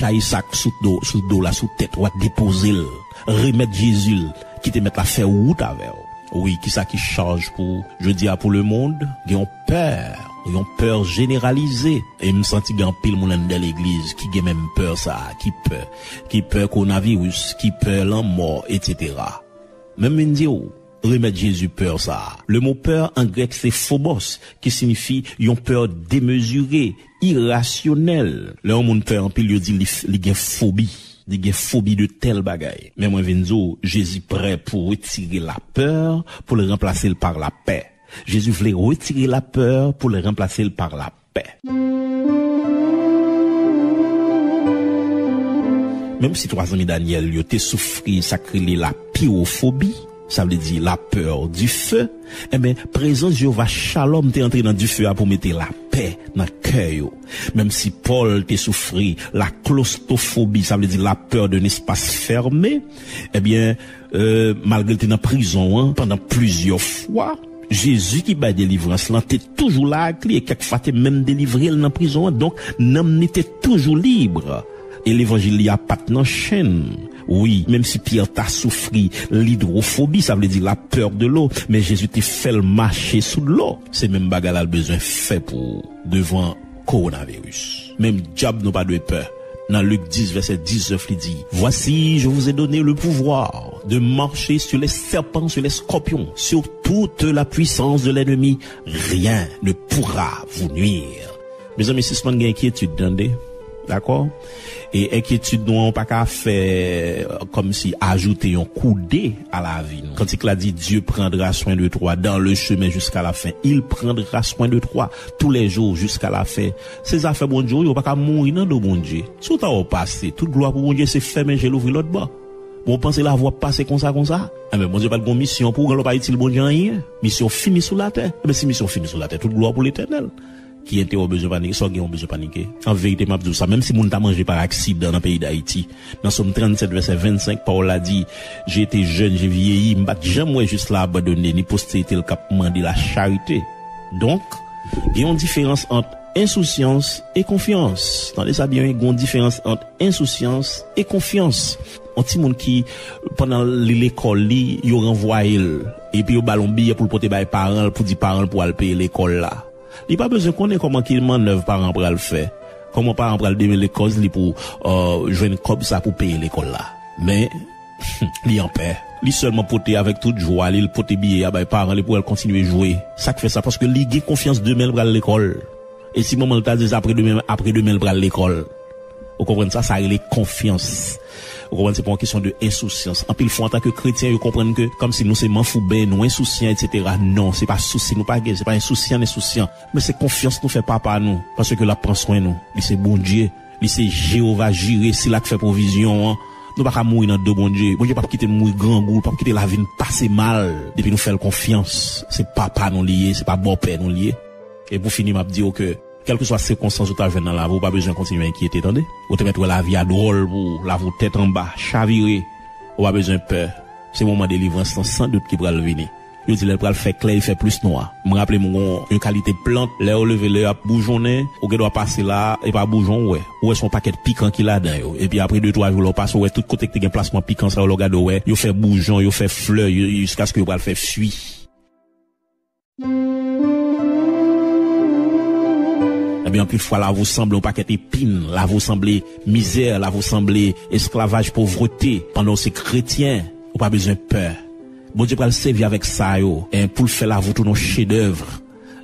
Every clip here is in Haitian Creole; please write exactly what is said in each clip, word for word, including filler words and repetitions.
Kay sa k sou do, sou do la, sou tèt, w a depoze l. Remèt Jezi l, kite Mèt la fè wout avè w. Wi, kisa ki chaj pou jodi a pou lemonn? Gen yon pè, yon pè jeneralize. E m santi gen anpil moun anndan legliz ki gen menm pè sa a, ki pè, ki pè kowonaviris, ki pè lanmò, etsetera. Men m vin di w, remèt Jezi pè sa a. Le mo pè an grèk se phobos, ki siyifi yon pè demezire, irasyonèl. Lè yon moun pè anpil, yo di li, li gen fobi. Li gen fobi de tèl bagay. Men mwen vin di w, Jezi prè pou retire lapè, pou l ranplase l pa lapè. Jezi vle retire lapè pou l ranplase l pa lapè. Menm si twa zanmi Danyèl yo te soufri sa k rele lapiwofobi, sa vle di la peur du feu, enben, prezans Jewova Shalom te antre nan dife a pou mete lapè nan kè yo. Menm si Pòl te soufri la claustrophobie, sa vle di la peur d'un espace fermé, ebyen, euh, malgre l te nan prizon an pandan plizyè fwa, Jezi ki bay delivrans lan te toujou la ak li e kèk fwa te menm delivre l nan prizon an. Donk, nanm li te toujou lib. E levanjil li a pa t nan chenn. Wi, menm si Pyè ta soufri lidwofobi, sa vle di la peur de l'eau, men Jezi te fè l mache sou dlo. Se menm bagay la l bezwen fè pou ou devan kowonaviris. Menm dyab nou pa dwe pè. Nan Lik dis, vèsè diznèf, li di, Voici, je vous ai donné le pouvoir de marcher sur les serpents, sur les scorpions, sur toute la puissance de l'ennemi. Rien ne pourra vous nuire. Mezanmi, sispann gen enkyetid, tande. Dakò? E enkyetid nou an pa ka fè, euh, kòmsi ajoute yon kou de a lavi nou. Kantik la di, Dieu prendra soin de toi dans le chemin jusqu'à la fin. Il prendra soin de toi tous les jours jusqu'à la fin. Se zafè Bondye, ou pa ka mouri nan do Bondye. Si w ta wè w pase, tout glwa pou Bondye, se fèmen je, louvri lòt bò. Bon, w panse lavi w ap pase konsa, konsa? Enben, Bondye pa t gon misyon pou ou, genlè w pa itil Bondye anyen. Misyon fini sou latè. Enben, si misyon fini sou latè, tout glwa pou Letènèl. Ki enterè w bezwen panike? Sa w gen w bezwen panike? An verite, m ap di w sa, menm si moun ta manje pa aksidan nan peyi Dayiti, nan Sòm trannsèt, vèsè vennsenk, pawòl la di, J'ai été jeune, j'ai vieilli, m pa t janm wè jis la abandone, ni posterite l k ap mande lacharite. Donk, gen yon diferans ant ensousyans e konfyans. Tande sa byen, wi, gen yon diferans ant ensousyans e konfyans. Yon timoun ki, pandan li lekòl li, yo ranvwaye l, epi yo ba l yon biyè pou l pote bay paran l, pou di paran l pou al peye lekòl la. Li pa bezwen konnen kòman ki mannèv paran an pral fè. Kòman paran an pral demele kòz li pou, euh, jwenn kòb sa pou peye lekòl la. Men, li an pè. Li sèlman pote avèk tout jwa li, li pote biyè a bay paran li pou al kontinye jwe. Sa k fè sa? Paske li gen konfyans demen l pral lekòl. E si manman l ta di l apre demen, apre demen l pral lekòl. Ou konprann sa? Sa rele konfyans. Ou konprann? Se pa yon kesyon de ensousyans. Anpil fwa, antanke kretyen, yo konprann ke kòmsi nou se manfouben, nou ensousyan, etsetera. Non, se pa sousi nou pa gen, se pa ensousyan, ensousyan. Men se konfyans nou fè Papa nou, paske l ap pran swen nou. Li se Bondye, li se Jewova Jire, se la k fè pwovizyon an. Nou pa ka mouri nan do Bondye. Bondye p ap kite n mouri grangou, l p ap kite lavi n pase mal, depi nou fè l konfyans. Se Papa nou li ye, se pa bòpè nou li ye. E pou fini, m ap di w ke, kèlkeswa sikonstans ou ta jwenn nan lavi w, ou pa bezwen kontinye enkyete, tande. Ou te mèt wè lavi a dwòl pou ou, lavi w tèt anba, chavire. Ou pa bezwen pè. Se moman delivrans lan, san dout, ki pral vini. Yo di lè l pral fè klè, li fè plis nwa. M raple m gon yon kalite plant, lè yo leve, lè y ap boujonnen, ou gendwa pase la, e pa boujon ou wè. Ou wè se yon pakèt pikan ki ladan yo. Epi apre de, twa jou, lè w pase, ou wè tout kote ki te gen plasman pikan sa yo, lè w gade, ou wè, yo fè boujon, yo fè flè, yo, jiskaske yo pral fè fwi. Ebyen, anpil fwa, lavi w sanble yon pakèt epin, lavi w sanble mizè, lavi w sanble esklavaj, povrete. Pandan w se kretyen, ou pa bezwen pè. Bondye pral sèvi avèk sa yo, en, pou l fè lavi w tounen yon chedèv.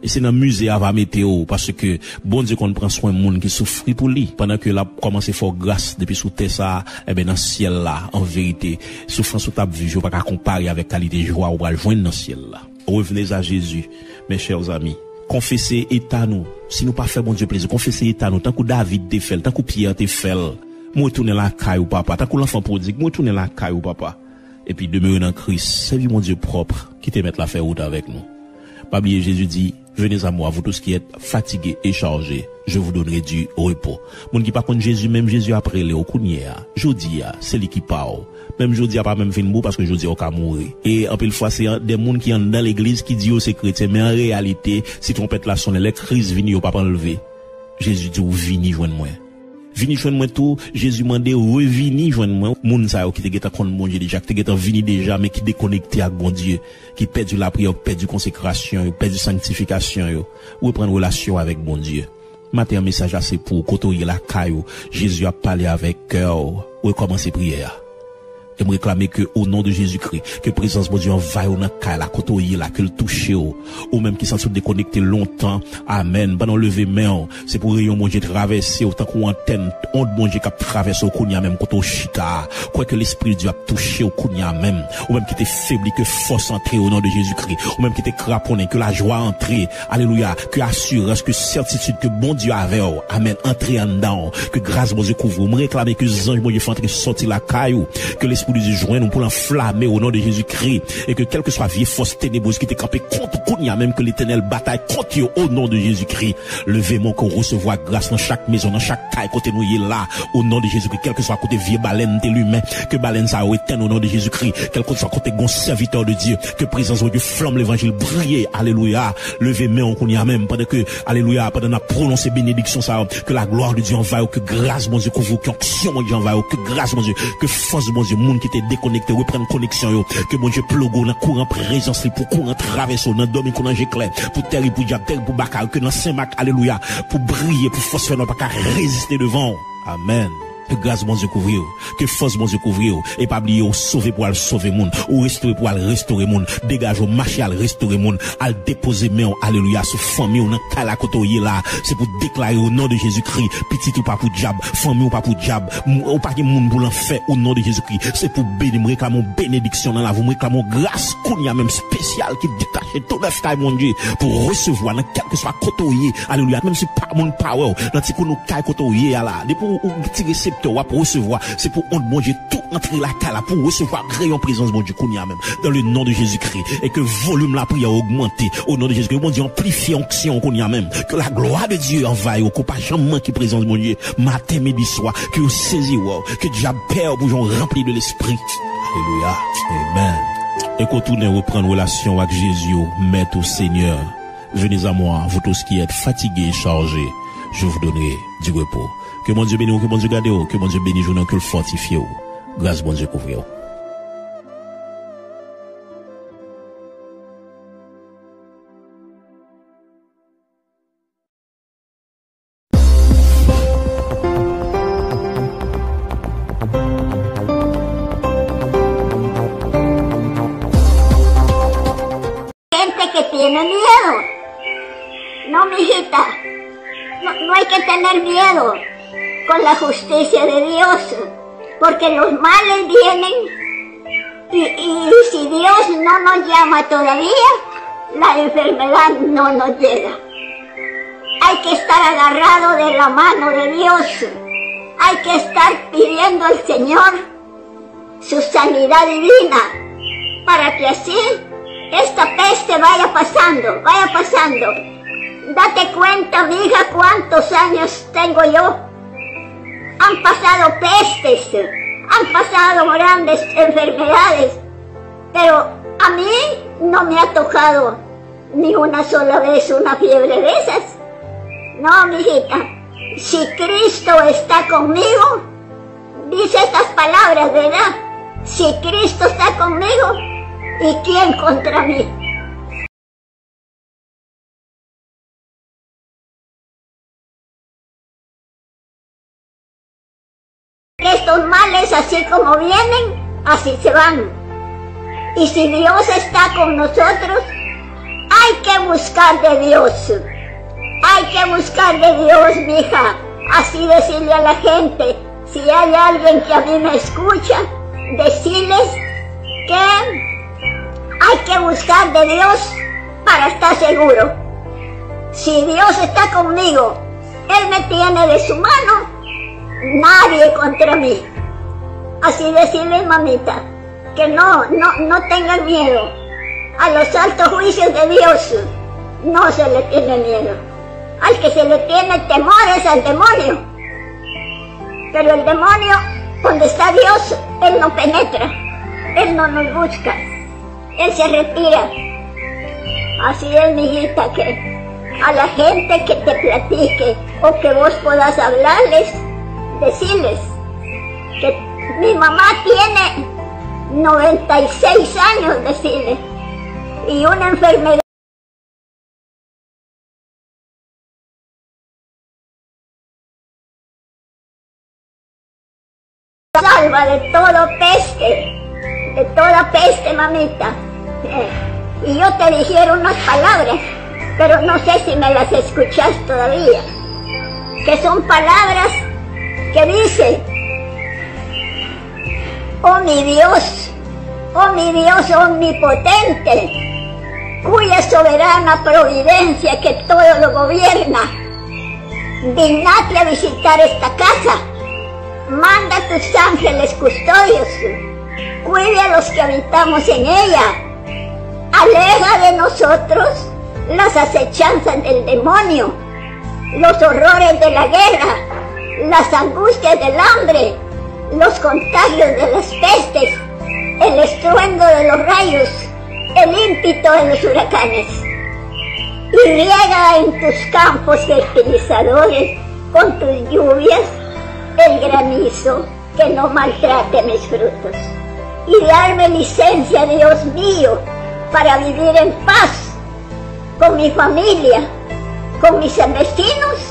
E se nan mize a va mete w, paske Bondye konn pran swen moun ki soufri pou li. Pandan ke l ap kòmanse fè w gras depi sou tè sa a, ebyen, nan syèl la, an verite, soufrans ou t ap viv yo pa ka konpare avèk kalite jwa ou pral jwenn nan syèl la. Revenez à Jésus, mes chers amis. Konfese eta nou. Si nou pa fè Bondye plezi, konfese eta nou, tankou David te fè l, tankou Pyè te fè l. M retounen lakay ou, Papa. Tankou lanfan pwodig, m retounen lakay ou, Papa. Epi demere nan Kris. Sèvi Bondye pwòp. Kite Mèt la fè wout avèk nou. Pa bliye, Jezi di, Venez à moi, vous tous qui êtes fatigués et chargés, je vous donnerai du repos. Moun ki pa konn Jezi, menm Jezi ap rele w kounye a. Jodi a, se li ki pa w. Menm jodi a pa menm fin bon, paske jodi a w ka mouri. E anpil fwa, se an, de moun ki anndan legliz ki di yo se kretyen, men an reyalite, si twonpèt la sonnen, lè kriz vini, yo p ap anlve. Jezi di w, vini jwenn mwen. Vini jwenn mwen tou, Jezi mande, revini jwenn mwen. Moun sa yo ki te gentan konn Bondye deja, ki te gentan vini deja, men ki dekonekte ak Bondye, ki pèdi lapriyè yo, ki pèdi konsekrasyon yo, pèdi sanktifikasyon yo, reprann relasyon avèk Bondye. Maten an, mesaj la se pou ou, kote w ye lakay ou, Jezi ap pale avèk kè w, rekòmanse priyè a. E m reklame ke, o non de Jezikri, ke prezans Bondye anvayi w nan kay la, kote w ye la, ke l touche w. Ou menm ki santi w dekonekte lontan, amèn. Pandan w leve men w, se pou reyon Bondye travèse w tankou antèn ond Bondye k ap travèse w kounye a menm kote w chita a. Kwè ke Lespri Dye ap touche w kounye a menm. Ou menm ki te febli, ke fòs antre o non de Jezikri. Ou menm ki te kraponnen, ke lajwa antre. Alelouya. Ke asirans, ke sètitid ke Bondye avè w. Amèn. Antre anndan w. Ke gras Bondye kouvri w. M reklame ke zanj Bondye fè antre sòti lakay ou. Ke Lespri Bondye jwenn ou pou l anflame w o non de Jezikri. E ke kèlkeswa vye fòs tenebrez ki te kanpe kont ou kounye a menm, ke Letènèl batay kont yo o non de Jezikri. Leve men w, ke w resevwa gras nan chak mezon, nan chak kay kote nou ye la. O non de Jezikri, kèlkeswa kote vye balèn te limen, ke balèn sa yo etèn o non de Jezikri. Kèlkeswa kote gon sèvitè de Dye, ke prezans Bondye, flanm levanjil briye. Alelouya. Leve men w kounye a menm, pandan ke, alelouya, pandan n ap pwononse benediksyon sa yo, ke laglwa de Dye anvayi w, ke gras Bondye kouvri w, ke onksyon Bondye anvayi w, ke gras Bondye, ke fòs Bondye, moun ki te dekonekte, reprann koneksyon yo, ke Bondye ploge w nan kouran prezans li, pou kouran travèse w, nan dòmi kou nan je klè, pou tèri pou dyab, tèri pou baka yo, ke nan Sen Mak, alelouya, pou briye, pou fòs fènwa pa ka reziste devan w. Amèn. Ke gras Bondye kouvri w. Ke fòs Bondye kouvri w. E pa bliye, ou sove pou al sove moun. Ou restore pou al restore moun. Degaje w, mache al restore moun. Al depoze men w, alelouya, sou fanmi w nan kay la kote w ye la. Se pou deklare o non de Jezikri. Pitit ou pa pou dyab. Fanmi w pa pou dyab. M- Ou pa gen moun pou lanfè o non de Jezikri. Se pou beni. M reklame yon benediksyon nan lavi w. M reklame yon gras kounye a menm espesyal ki detache tou nèf kay Bondye pou resevwa nan kèlkeswa kote w ye. Alelouya. Menm si pa moun pa wè w, nan ti kou nou kay kote w ye a la. Depi w, ou ti reseptè, w ap resevwa. Se pou ond Bondye tou antre lakay la pou resevwa reyon prezans Bondye kounye a menm. Dans le nom de Jésus-Christ. E ke volim lapriyè ogmante. O non de Jezikri. Bondye anplifye onksyon kounye a menm. Ke la gloire de Dieu anvayi w. Ke w pa janm manke prezans Bondye. Maten, midi, swa. Ke yo sezi wè w. Ke dyab pè w pou jan w ranpli de Lespri. Alelouya. Amen. E ke w tounen reprann relasyon w ak Jezi w, Mèt ou Senyè. Venez à moi, vous tous qui êtes fatigués et chargés, je vous donnerai du repos. Ke Bondye beni w, ke Bondye gade w, ke Bondye beni jounen w, ke l fòtifye w. Gras Bondye kouvri w. Gente que tiene miedo. No, mijita, no, no hay que tener miedo con la justicia de Dios, porque los males vienen y, y si Dios no nos llama todavía, la enfermedad no nos llega. Hay que estar agarrado de la mano de Dios. Hay que estar pidiendo al Señor su sanidad divina, para que así esta peste vaya pasando, vaya pasando. Date cuenta, mija, cuántos años tengo yo. Han pasado pestes, han pasado grandes enfermedades, pero a mí no me ha tocado ni una sola vez una fiebre de esas. No, mijita, si Cristo está conmigo, dice estas palabras, ¿verdad? Si Cristo está conmigo, ¿y quién contra mí? Estos males, así como vienen, así se van. Y si Dios está con nosotros, hay que buscar de Dios. Hay que buscar de Dios, mija. Así decirle a la gente, si hay alguien que a mí me escucha, decirles que hay que buscar de Dios para estar seguro. Si Dios está conmigo, Él me tiene de su mano, nadie contra mí. Así decirle, mamita, que no, no, no tengan miedo. A los altos juicios de Dios no se le tiene miedo. Al que se le tiene temor es al demonio. Pero el demonio, donde está Dios, él no penetra, él no nos busca, él se retira. Así es, mijita, que a la gente que te platique o que vos podás hablarles, Decirles que mi mamá tiene noventa y seis años, decirles, y una enfermedad salva de todo peste, de toda peste, mamita. Eh, y yo te dijeron unas palabras, pero no sé si me las escuchas todavía, que son palabras que dicen: Oh mi Dios, oh mi Dios omnipotente, cuya soberana providencia que todo lo gobierna, dignate a visitar esta casa. Manda tus ángeles custodios, cuide a los que habitamos en ella. Aleja de nosotros las acechanzas del demonio, los horrores de la guerra, las angustias del hambre, los contagios de las pestes, el estruendo de los rayos, el ímpetu de los huracanes. Y riega en tus campos fertilizadores con tus lluvias el granizo, que no maltrate mis frutos. Y darme licencia, Dios mío, para vivir en paz con mi familia, con mis vecinos